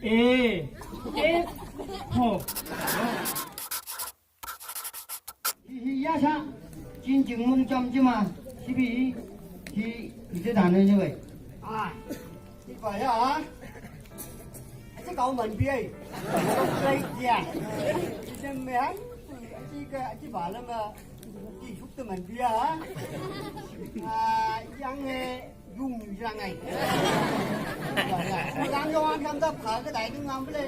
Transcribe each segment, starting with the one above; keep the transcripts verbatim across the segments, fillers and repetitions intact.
E, e, ho. Hi, hi, ya sa. Chin ching mung chom chima. Sibi. Hi, hi, hi, dan ne, ne, wei. A. Chi pa ya. A chi kau man pi ai. Sai ya. Chi jam me han. A chi ka, a chi ba la ma. Chi suk te man pi ya. A, yang e. Yung yang ai. Yang yong an kam ta pha ka dai dung ngam ble.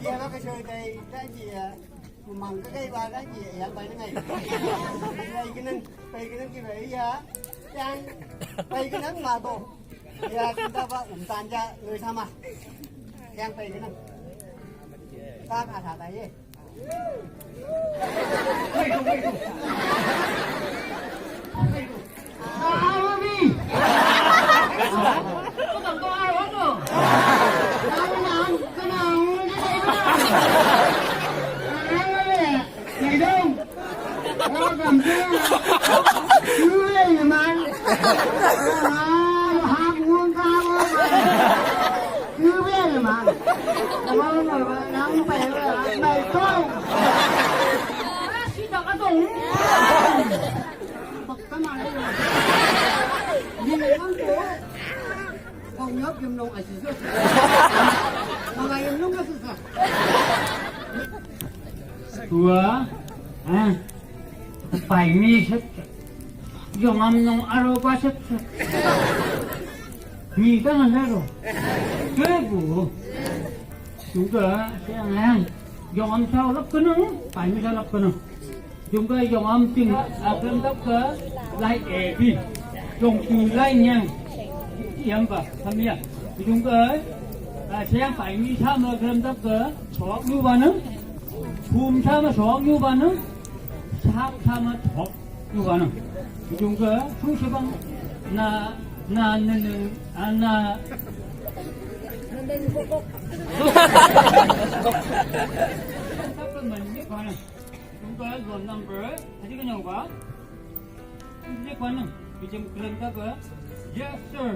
Ya ka ka choi dai, dai ji ya. Mang ka kai ba dai ji ya bai ngai. Bai ka nang, bai ka nang ki bai ya. Yang bai ka nang ma to. Ya, kin ta ba um tan ja, ngoi sa ma. Yang bai ka nang. Ta ka ta dai ye. Tua, ha? Pai mi sat. Yong am nong aro pa sat. Mi ka ngan aro. Ke bu. Juga, siang, ha? Yong am sao lap kenang, pai mi sao lap kenang. Yungka yong am ting, a, kram tap ka, lai e bi. Yong ting lai nyang. Yam ba, tham ya. Yungka, a, siang pai mi sa ma kram tap ka, sok yu ba nang. Hum sa ma sok yu ba nang. Sak sa ma sok yu ba nang. Yungka, su sa bang, na, na, na, na, a, na. Tap ka man ni ba nang. Yungka roll number, hadi ka nyau ba? Hadi ka nang, bijam kram tap ka, yes sir,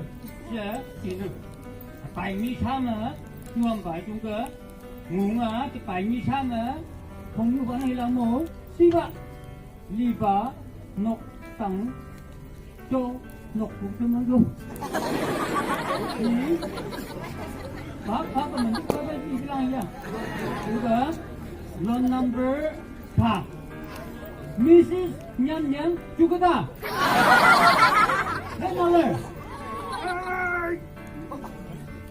yes, sir. Pai mi sa ma, nuam ba yungka, ngunga, ti pai mi sa ma, kong yu ba na hilang mo, si ba, li ba, nok tang, Cho, nok kuk cho ma cho. Ni. Pak, pak, ka man, pak, pak, i bilang ya. Juga, roll number pa. Missus Nyam Nyam, juga ta. Hey, mother.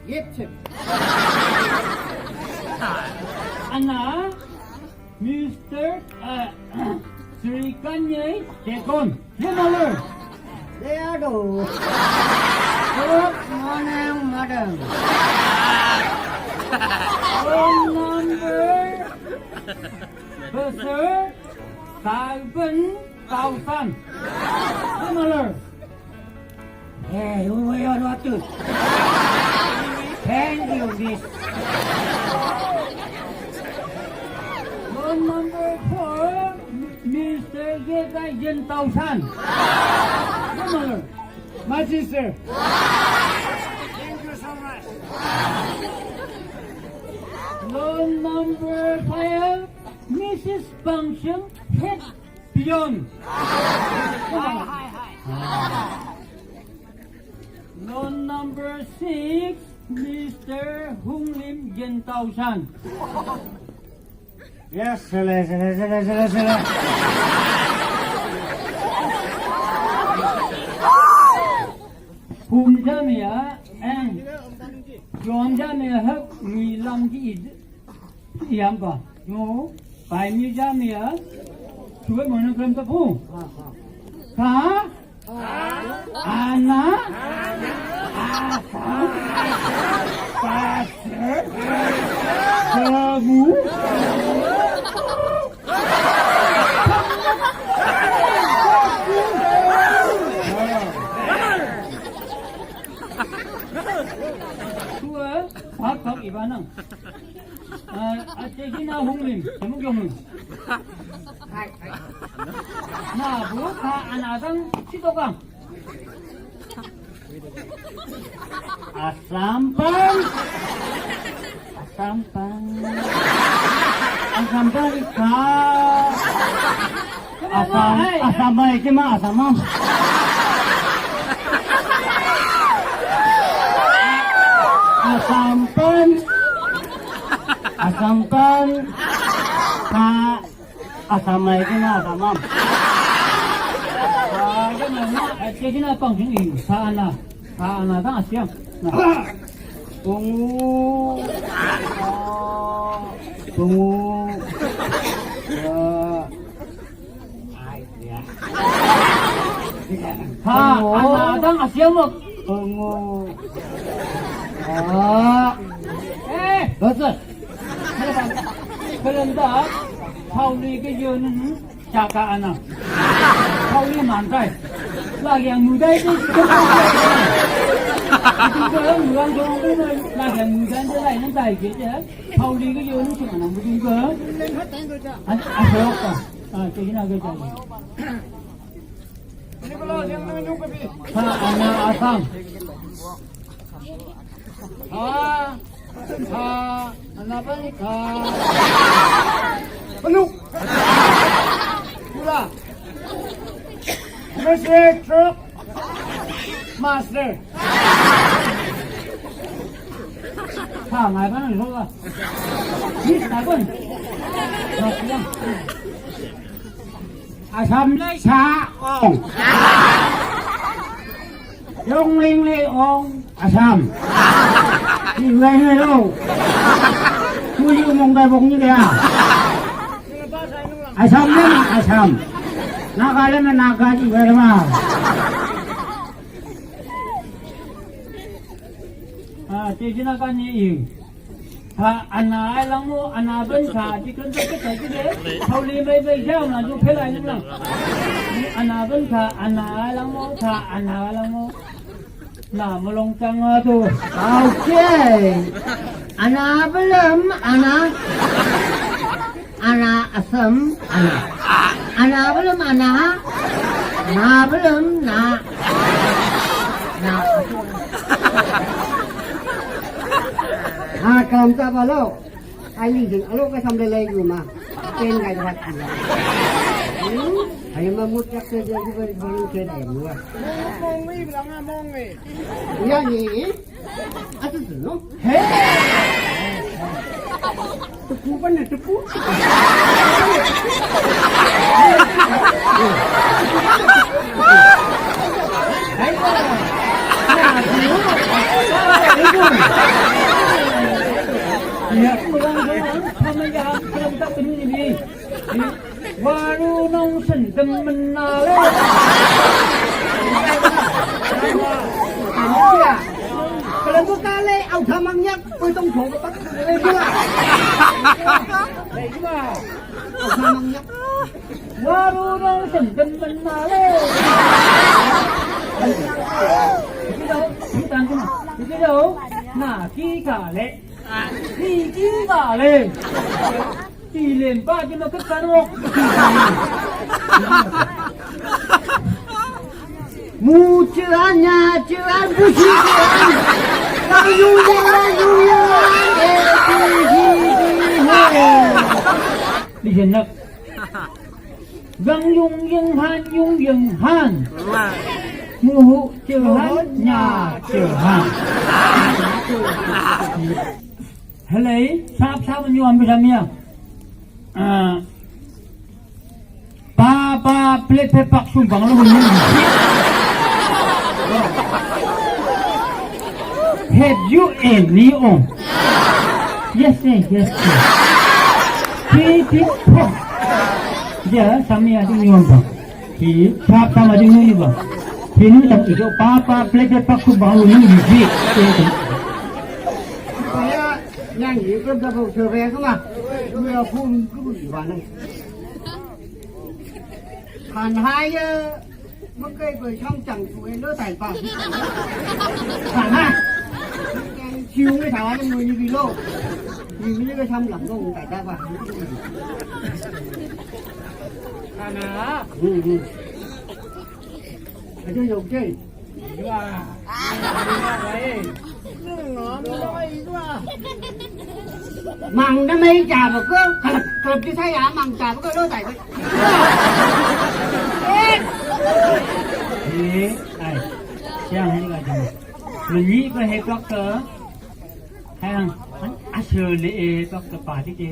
Yep, chip. Ana, Mister, uh, Sri Kanye Dekon. Hello. There you go. Good morning, madam. Phone number. Sir, seven thousand. Hello. Hey, who are you not to? Thank you, miss. Roll number four, Mister Yega Yen Tao San. Come on. My sister. Thank you so much. Roll number five, Missus Bang Sing Het Beyond. Hi, hi, hi. Roll number six, Mister Hung Lim Yen Tao San. Yes, sir, sir, sir. Hum jam ya, eng. Yom jam ya, hak, mi lam ji id. Yam ba. Yo, pai mi jam ya. Suwe mana kram ta pu. Ka? Ana? Asa? Pasir? Kamu? Suwe, pak pak ibanang. Ah, ate gina Hung Lim, kamu gimana? Hai, hai. Na, bu, ka, ana adang, si tokang. Asam pan. Sampan. Asampan ka. Asam, asam mai kima asam am. Asampan. Asampan ka. Asam mai kima asam am. Ah, yan na, ah, kaya kina pang sing i, sa ana. Sa ana dang a siyam. Na. Pungu. Ah, pungu. Ya. Ai, ya. Sa ana dang a siyam. Pungu. Ah. Eh, basa. Karen da, Pauli ge yun, saka ana. Pauli man dai. La yang mu dai de. Ke mu dang dong de, la yang mu dang de lai nan dai ge de. Pauli ge yun, sing ana mu ding ge. An, a so ka. Ah, ke na ge dai. Sa ana asam. Sa, sa, ana balik ka. Peluk. Pula. Master truck. Master. Sa ngai ba nang so ba. Ni sa ba. Sa ya. Asam lai sa ong. Yong ling lai ong. Asam. Iwai nai lo. Kuyu mong kai bong ni kaya. Asam lai ma asam. Naga lai ma naga iwai lai ma. Ah, te jina ka ni iu. Sa ana ai lang mo, ana ban sa, di kan sa ka sa di de. Pauli mai mai jam na ju phelai ni lang. Ana ban sa, ana ai lang mo, sa ana ai lang mo. Na, malong chang a tu. Okay. Ana belum, ana. Ana asam, ana. Ana belum, ana. Na belum, na. Na. Ha, kalam sa balo. Ai, ling jing, alo ka sam le lai gu ma. Ken ngai ka bat. Hmm? Ai, ma mut yak se je ju bari bari ke dai mu wa. Mong mi, bilang mong mi. Ya ni. Atu tu, no? He? Tepu pa na, tepu. Hai, ya, orang, orang, sama ya, orang tak peduli ni. Waru nong sendem menale. Kalau buka le, au tamang yak, koi tong thong kepak le juga. Au tamang yak. Waru nong sendem menale. Begitu, begitu, begitu. Nah, kita le. Ni kita le. Ti len ba ji ma ka kan wok. Mu chi an, nya chi an, bu chi chi an. Wa yu ya, wa yu ya, e, bi, hi, bi, he. Di hen nak. Gang yung yung han, yung yung han. Mu hu chi han, nya chi han. Helei, sap sap nyuam bi sam ya. Ah. Pa, pa, plek pe pak sum bang lo ni. Have you any on? Yes, eh, yes, eh. Pi, pi, po. Ya, sami adi nyuam bang. Pi, sap sap adi nyuam bang. Pi ni tak ijo pa, pa, plek pe pak sum bang lo ni. Pi, pi, pi. Saya nyanyi ke da bau survey ke ma. Dua pun ke bau iwan. Han hai ya, mungkin kau sam chang suai lo tai pa. Han hai. Siung ni tawa ni mui ni bilo. Ni ni ke sam lam dong tai ta pa. Han hai. Hmm, hmm. Aja yok je. Iwa. Iwa, eh. Hmm, ngam lo iwa. Mang na mai ja ba ko, kalap, kalap di saya, mang ja ba ko, lo tai ba. Eh. Eh, ai. Siang hai ka jing. Mani ba hai pak ka. Hai ang, an asal le eh pak ka pa di ke.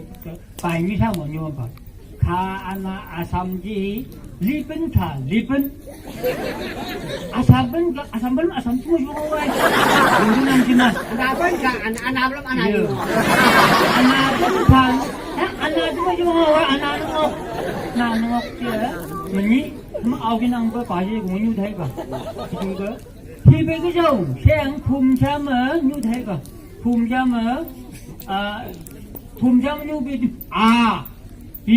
Pai mi sa mo nyo ba. Kha ana asam ji, lipen kha, lipen. Asam pen kha, asam pen, asam tu mo jong wai. Jong nam ji na. Ana pen kha, ana, ana belum, ana. Iya. Jong. Ana pen kha, eh, ana tu mo jong wai, ana nengok. Na nengok ji, eh. Mani, ma au ki nang ba, pa ji, mo nyu thai ba. Jong ka. Hi pe ki jong, siang phum jam, eh, nyu thai ba. Phum jam, eh, ah, phum jam nyu bi, ah. B,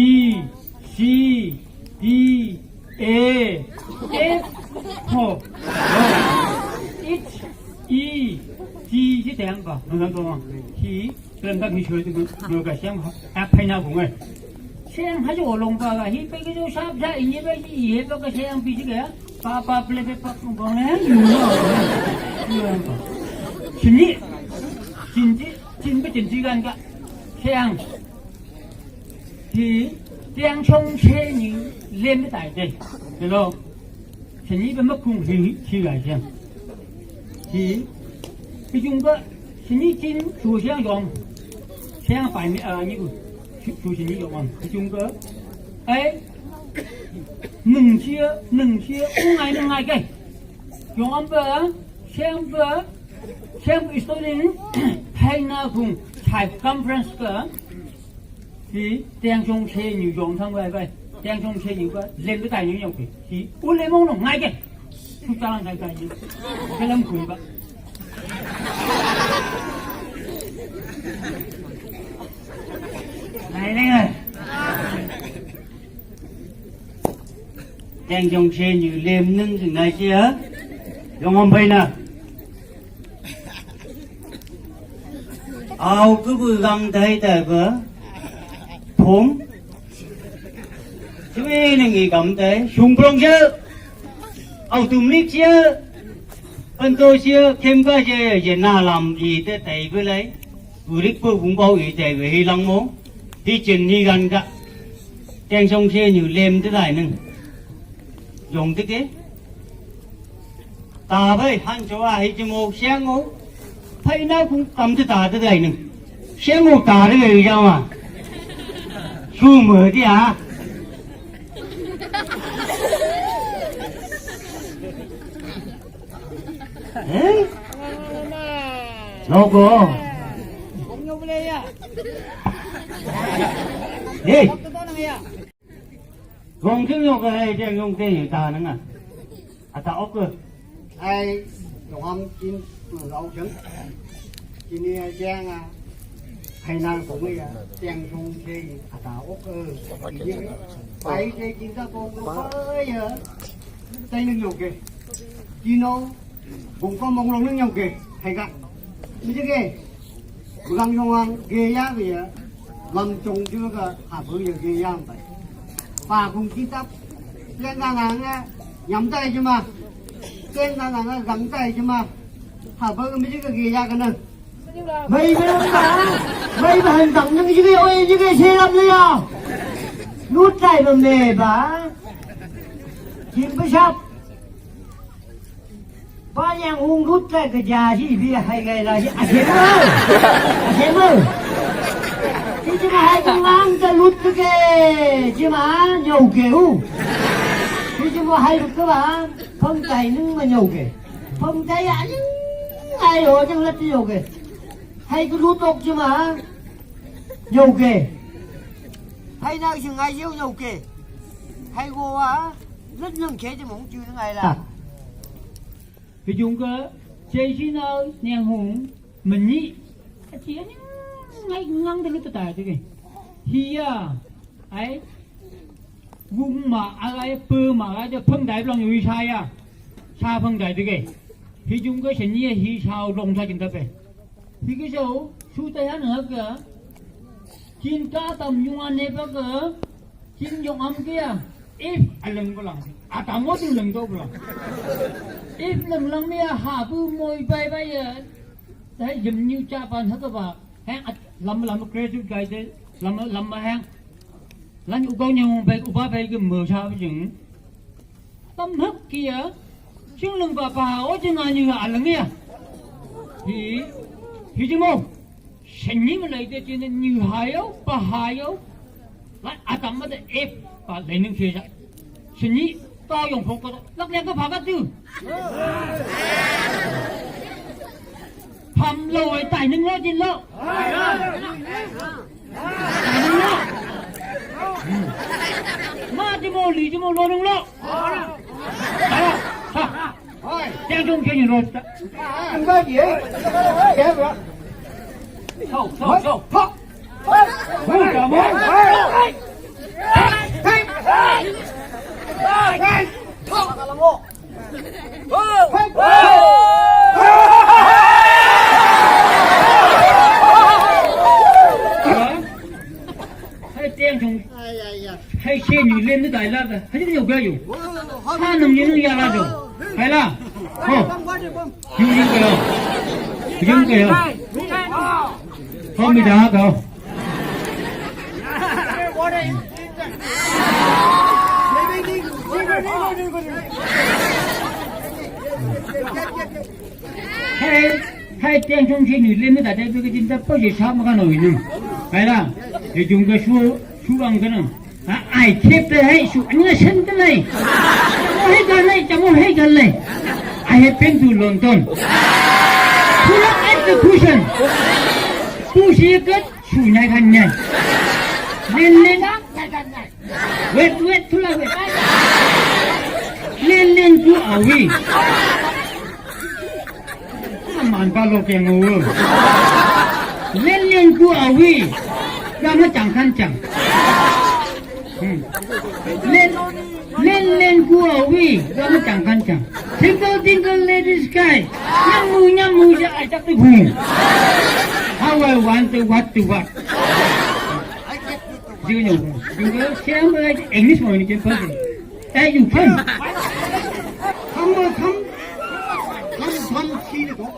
C, D, E, F, ho. H, I, J, J teng ba. Nang nang tong. Hi, ren ba mi soi tu, yo ka siang ha, ha pai na kung ai. Siang ha jo long ba ga, hi pe ki jo sap sa, i ni ba, i he ba ka siang pi si ga. Pa, pa, ple, pe, pa, kung kung ne, yu no. Yu no. Sini, sin ji, sin ba, sin ji gan ga. Siang. Hi, tiang chong che ni lem tai de. Hello. Sini ba ma kung hi, hi ga siang. Hi, hi jung ba, sini chin chu siang yong. Siang pai mi, a, ni ku. Chu, chu sini yong. Hi jung ba. Ai. Nung chia, nung chia, ung ai, nung ai ke. Yong am ba, siang ba, siang ba istoling, hai na kung, hai conference ka. Hi, tiang chong che ni yong thang wai wai. Tiang chong che ni ba, lem ba tai ni yong ke. Hi, u le mong nong ngai ke. Su chang kai kai ni. Ke lam kui ba. Nai le ngai. Tiang chong che ni lem nung sing ngai che ha. Yong am pai na. Au, ku bu gang tai tai ba. Phom. Chi mi ning i kam tai. Sung prong che. Au tum lik che. An to che. Kem ka che. Ye na lam i te tai ba lai. U lik bu bung bau i tai ba hi lang mo. Hi chen ni gan ka. Tiang chong che ni lem te tai nung. Yong te ke. Ta bai, han cho a, hi chi mo, siang o. Pai na kung kam te ta te dai nung. Siang o ta te dai jang a. Su mo ti a. Eh? Lo ko. Eh. Gong jing yong ka hai jeng yong jeng ta nang a. A ta ok ke. Ai, yong am jin tu lau jeng. Jin ni a jeng a. Hai nang kong ya, jeng yong jeng a ta ok ke. Ai, jeng jin ta kong ko ya. Jeng yong ke. Jin o. Bung ko mong long nang yau ke, hai ka. Mi je ke. Bung yong ang ke ya ke ya. Lam chong je ka, ha bu ya ke ya bai. Pa kung ki tap. Len na na nga, nyam tai je ma. Len na na nga, gang tai je ma. Ha bu mi je ke ke ya ka na. Mai ba ba. Mai ba han dang nang je ke, oi je ke, se lam le ya. Lut tai ba me ba. Jin ba sap. Ba yang hung lut lai ka ja hi bi hai gai la hi. A se mo. A se mo. Hi chi ma hai ka ngang ka lut ke. Chi ma nyau ke u. Hi chi ma hai ka ba. Phong tai nung ma nyau ke. Phong tai a nung ai ho jang lat nyau ke. Hai ka lut ok chi ma. Nyau ke. Hai na sing ai yau nyau ke. Hai go a. Lat nung ke chi mong chu ngai la. Hi jung ka, chei si na niang hung, mani, a chi a ning ngai ngang da lu ta ta de ke. Hi ya, ai, gung ma, a ai, pe ma, a ai, de phong dai blang yu sa ya. Sa phong dai de ke. Hi jung ka, shen ye, hi sa long sa jing da pe. Hi ke sau, su ta ya na ka. Kin ka tam yung an ne pa ka. Kin yong am ke ya. If a leng ko lang. A ta mo ting leng to ko lang. If leng lang mi ya ha bu moi bai bai ya. Tai yem nyu cha pan ha ka ba. Heng, a, lam, lam, graduate guy de, lam, lam, heng. Lan u gong nyung bai, u ba bai ge mo sha ba jing. Lam hak kia, jing lung ba ba, o jing a nyu a lang ia. Hi, hi jing mo. Shen ni ma lai de jing nyu ha yo, ba ha yo. Lan a tam ma de ep, ba lai ning kia sha. Shen ni, ta yong phok ka, lak leng ka pha ka tu. Pham lo ai tai ning lo jin lo. Tai ning lo. Ma ji mo li ji mo lo ning lo. Tiang chung chung lo. Ho, ho, ho. Ho, ho, ho. Hai tiang chung. Hai se ni lem ni dai la da. Hai ni yo ga yo. Ha nung ni nung ya la jo. Hai la. Ho. Yung yung kayo. Yung kayo. Ho, mi da ka. Hai, hai, tiang chung chi ni lem ni da dai pe ka jin da pa je sa ma ka no ni. Hai la. E jung ka su, su ang ka no. Ha, ai kep te hai su, ani nga sen te lai. Mo hai ka lai, cha mo hai ka lai. I have been to London. Pura execution. Tu si kat, su nyai kan nyai. Len len. Wet, wet, tula wet. Len len ku awi. Aman ba lo ke ngu. Len len ku awi. Ga ma chang kan chang. Hmm. Len, len len ku awi. Ga ma chang kan chang. Twinkle, twinkle, little sky. Nyamu, nyamu, ya, ai, tak tu hu. How I want to, what to, what. You know, you know, English mo ni ken pa. Eh, you come. Come, come. Come, come, see the dog.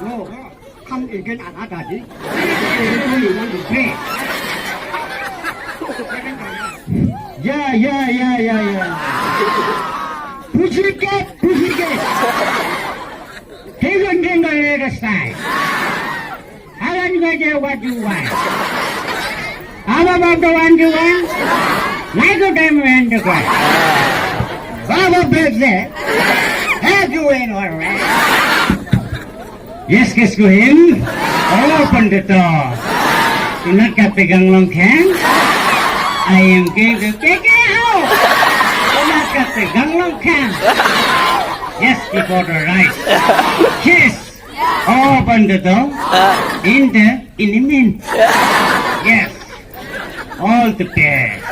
No. Come again, another day. You want to play. Yeah, yeah, yeah, yeah, yeah. Pussycat, pussycat. Hey, you can go here, style. I want to go there, what you want. How about the one you want? Like a diamond and the glass. Baba Bebze, have you in already? Yes, kiss to him. Open the door. Do not cut the gang long can. I am going to take it out. Do not cut the gang long can. Yes, before the rice. Kiss. Open the door. In the, in the min. Yes. All the best.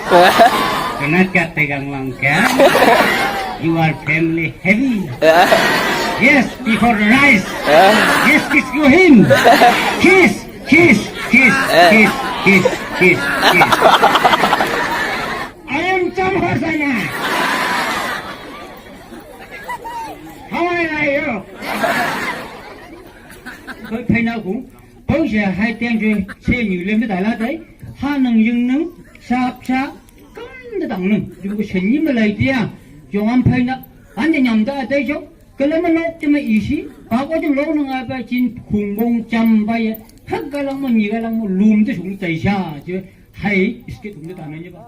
Do not cut the gang long can. You are family heavy. Yes, before the rice. Yes, kiss to him. Kiss, kiss, kiss, kiss, kiss, kiss, kiss. I am Cham Hosanna. How are you? Bai phaina kung, pau se hai tiang chu se ni lem da la dai, ha nang yung nang, sap sa, kam da dang nang, yung ko sen ni ma lai tia, jong am phaina, an de nyam da dai jong, ka la ma nok te ma isi, pa ko jong lo nang a ba chin kung bong cham ba ya, hak ka lang ma ni ka lang ma lum te sung tai sa, chu hai, iske tung da nang ya ba.